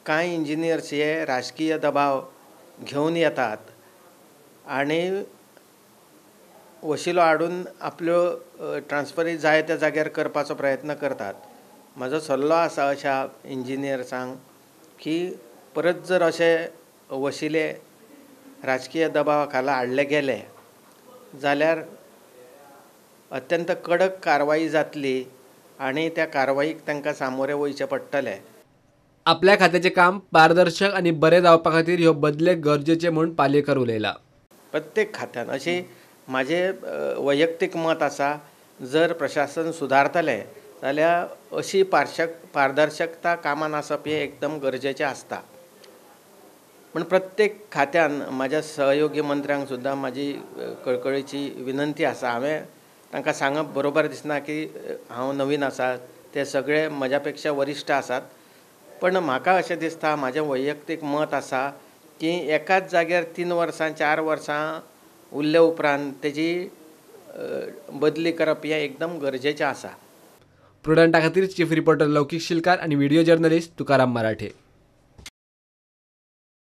कांय इंजिनियर्स हे राजकीय दबाव घेवन येतात आनी वशिलो हाडून आपल्यो ट्रान्सफरी जाय त्या जाग्यार करपाचो प्रयत्न करतात. म्हाजो सल्लो आसा अश्या इंजिनियर्सांक की परत जर अशे वशिले राजकीय दबावा खाला हाडले गेले जाल्यार अत्यंत कडक कारवाई जातली आनी त्या कारवाईक तांकां सामोरे वयचें पडटलें. आपल्या खात्याचें काम पारदर्शक आनी बरें जावपा खातीर ह्यो बदले गरजेचे म्हूण पालयेकर उलयला. प्रत्येक खात्यान अशी म्हाजें वैयक्तीक मत आसा, जर प्रशासन सुदारतलें जाल्यार अशी पारदर्शकता कामान आसप हें एकदम गरजेचें आसता. पूण प्रत्येक खात्यान म्हाज्या सहयोगी मंत्र्यांक सुद्दां म्हाजी कळकळीची विनंती आसा. हांवें तांकां सांगप बरोबर दिसना की हांव नवीन आसा, ते सगळे म्हज्या पेक्षा वरिश्ठ आसात, पण म्हाका अशें दिसता, म्हाजें वैयक्तीक मत आसा की एकाच जाग्यार 3 वर्सां 4 वर्सां उरले उपरांत तेजी बदली करप हें एकदम गरजेचें आसा. प्रुडंटा खातीर चीफ रिपोर्टर लौकीक शिलकार आनी व्हिडिओ जर्नलिस्ट तुकाराम मराठे.